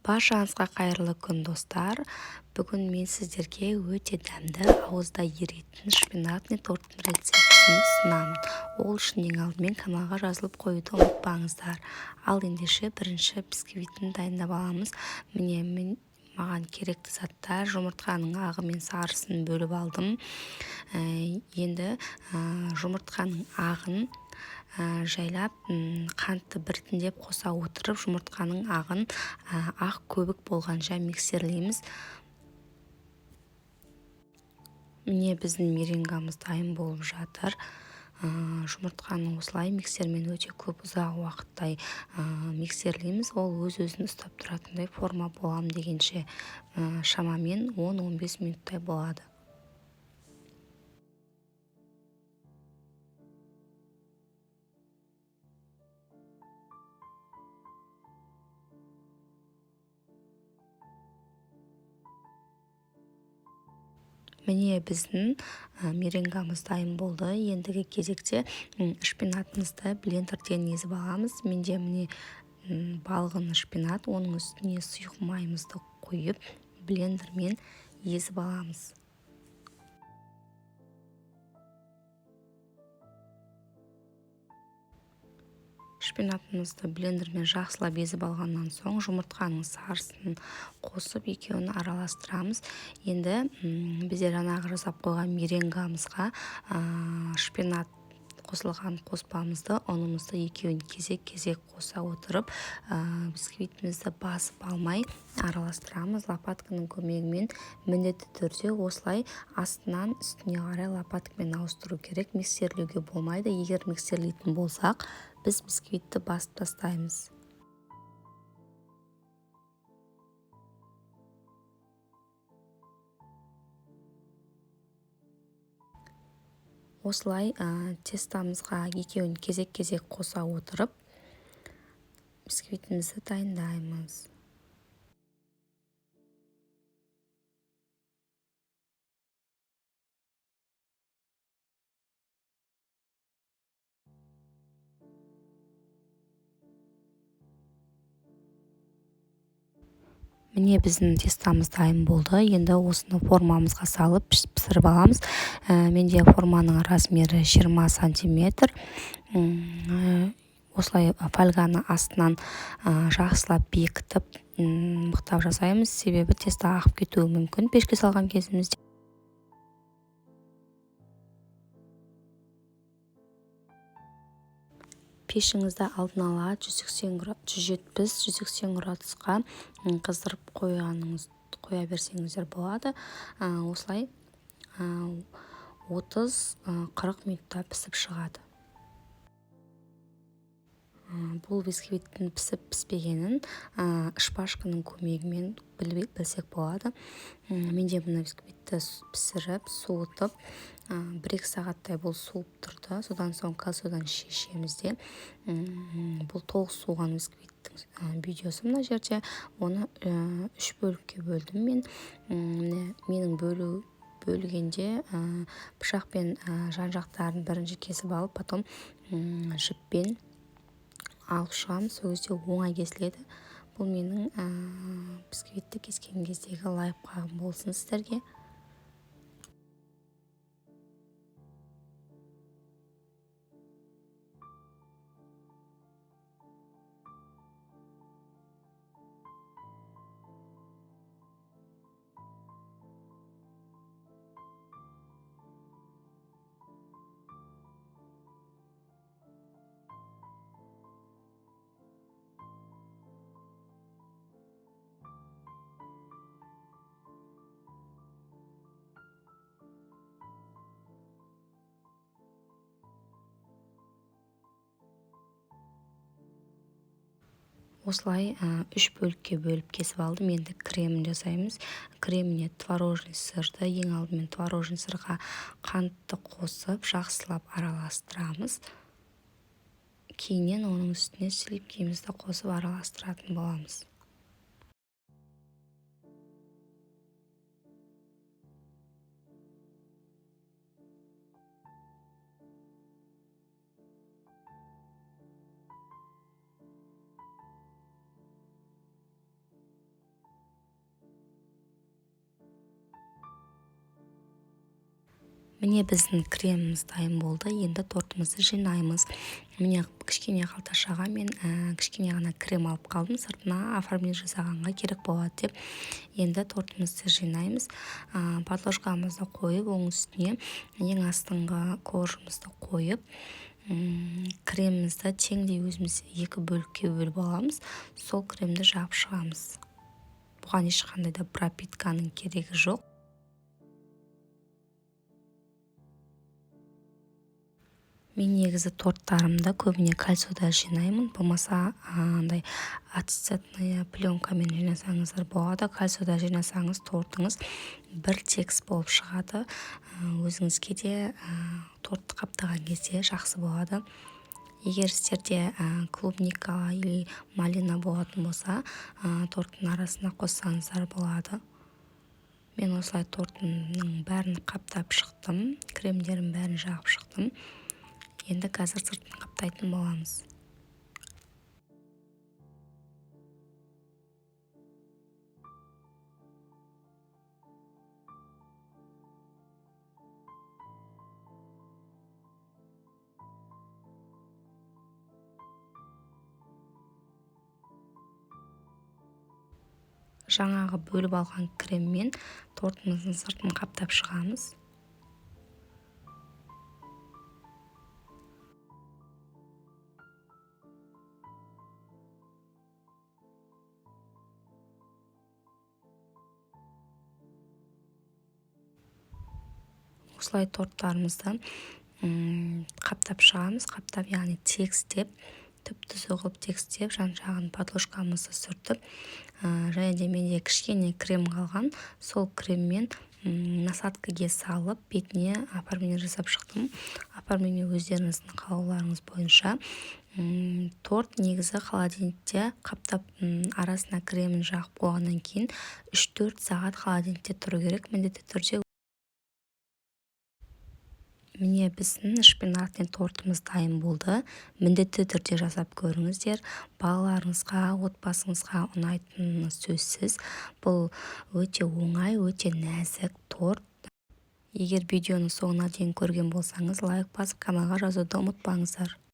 Баршаңызға қайырлы күн, достар! Бүгін мен сіздерге өте дәмді, ауызда еритін шпинатный торттың рецептін ұсынамын. Ол үшін ең алдымен каналға жазылып қоюды ұмытпаңыздар. Ал ендеше бірінші бисквитін дайындап аламыз. Міне, мен маған керекті заттар: жұмыртқаның ағы мен сарысын бөліп алдым. Енді жұмыртқаның ағын жайлап қантты біртіндеп қоса отырып, жұмыртқаның ағын ақ көбік болғанша миксерлейміз. Міне, біздің меренгамыз дайын болып жатыр. Жұмыртқаны осылай миксермен өте көп ұзақ уақыттай миксерлейміз. Ол өз-өзін ұстап тұратындай форма болам дегенше, шамамен 10-15 минуттай болады. Міне, біздің меренгамыз дайын болды. Ендігі кезекте шпинатымызды блендерден езіп аламыз. Менде, міне, балғын шпинат, оның үстіне сұйық майымызды құйып, блендермен езіп аламыз. Шпинатымызды блендермен жақсылап езіп алғаннан соң, жұмыртқаның сарысын қосып, екеуін араластырамыз. Енді бізде жаңағы жасап қойған меренгамызға шпинат қосылған қоспамызды, ұнымызды екеуін кезек-кезек қоса отырып, бисквитімізді басып алмай араластырамыз. Лопатканың көмегімен міндетті түрде осылай астынан үстіне қарай лопаткамен ауыстыру керек, миксерлеуге болмайды. Егер миксерлейтін болсақ, біз бисквитті басып тастаймыз. Осылай тестамызға екеуін кезек-кезек қоса отырып, бисквитімізді дайындаймыз. Міне, біздің тестамыз дайын болды. Енді осыны формамызға салып, пісіріп аламыз. Менде форманың размері 20 сантиметр. Осылай фольганы астынан жақсылап бекітіп, мықтап жасаймыз, себебі тесто ағып кетуі мүмкін пешке салған кезімізде. Пешіңізді алдын ала 180, 170, 180 градусқа қыздырып қоя берсеңіздер болады. Осылай 30-40 минутта пісіп шығады. Бұл бисквиттің пісіп піспегенін шпажканың көмегімен білсек болады. Менде мына бисквитті пісіріп, суытып, 1-2 сағаттай бұл суып тұрды. Содан соң кольцодан шешеміз де, бұл толық суыған бисквиттің видеосы мына жерде. Оны үш бөлікке бөлдім мен. Міне, менің бөлгенде пышақпен жан-жақтарын бірінші кесіп алып, потом жіппен алып шығамыз. Сол кезде оңай кесіледі. Бұл менің бисквитті кескен кездегі лайфхагым болсын сіздерге. Осылай үш бөлікке бөліп кесіп алдым. Енді кремін жасаймыз. Креміне творожный сырды, ең алдымен творожный сырға қантты қосып, жақсылап араластырамыз. Кейіннен оның үстіне сливкимізді қосып араластыратын боламыз. Міне, біздің креміміз дайын болды. Енді тортымызды жинаймыз. Міне, кішкене қалташаға мен кішкене ғана крем алып қалдым, сыртына оформление жасағанға керек болады деп. Енді тортымызды жинаймыз. Подложкамызды қойып, оның үстіне ең астыңғы коржымызды қойып, кремімізді теңдей өзіміз екі бөлікке бөліп аламыз. Сол кремді жағып шығамыз. Бұған ешқандай да пропитканың керегі жоқ. Мен негізі торттарымды көбіне кольцода жинаймын, болмаса андай ацетатная пленкамен жинасаңыздар болады. Кольцода жинасаңыз, тортыңыз бір тегіс болып шығады, өзіңізге де тортты қаптаған кезде жақсы болады. Егер сіздерде клубника или малина болатын болса, торттың арасына қоссаңыздар болады. Мен осылай тортымның бәрін қаптап шықтым, кремдерін бәрін жағып шықтым. Енді қазір сыртын қаптайтын боламыз. Жаңағы бөліп алған креммен тортымыздың сыртын қаптап шығамыз. Осылай торттарымызды қаптап шығамыз. Қаптап, яғни тегістеп, түп түзу қылып тегістеп, жан жағын подложкамызды сүртіп, және де менде кішкене крем қалған, сол креммен насадкаге салып, бетіне оформление жасап шықтым. Оформление өздеріңіздің қалауларыңыз бойынша. Торт негізі холодильникте қаптап, арасына кремін жағып қойғаннан кейін 3-4 сағат холодильникте тұру керек міндетті түрде. Міне, біздің шпинатный тортымыз дайын болды. Міндетті түрде жасап көріңіздер. Балаларыңызға, отбасыңызға ұнайтыны сөзсіз. Бұл өте оңай, өте нәзік торт. Егер видеоны соңына дейін көрген болсаңыз, лайк басып, каналға жазуды ұмытпаңыздар.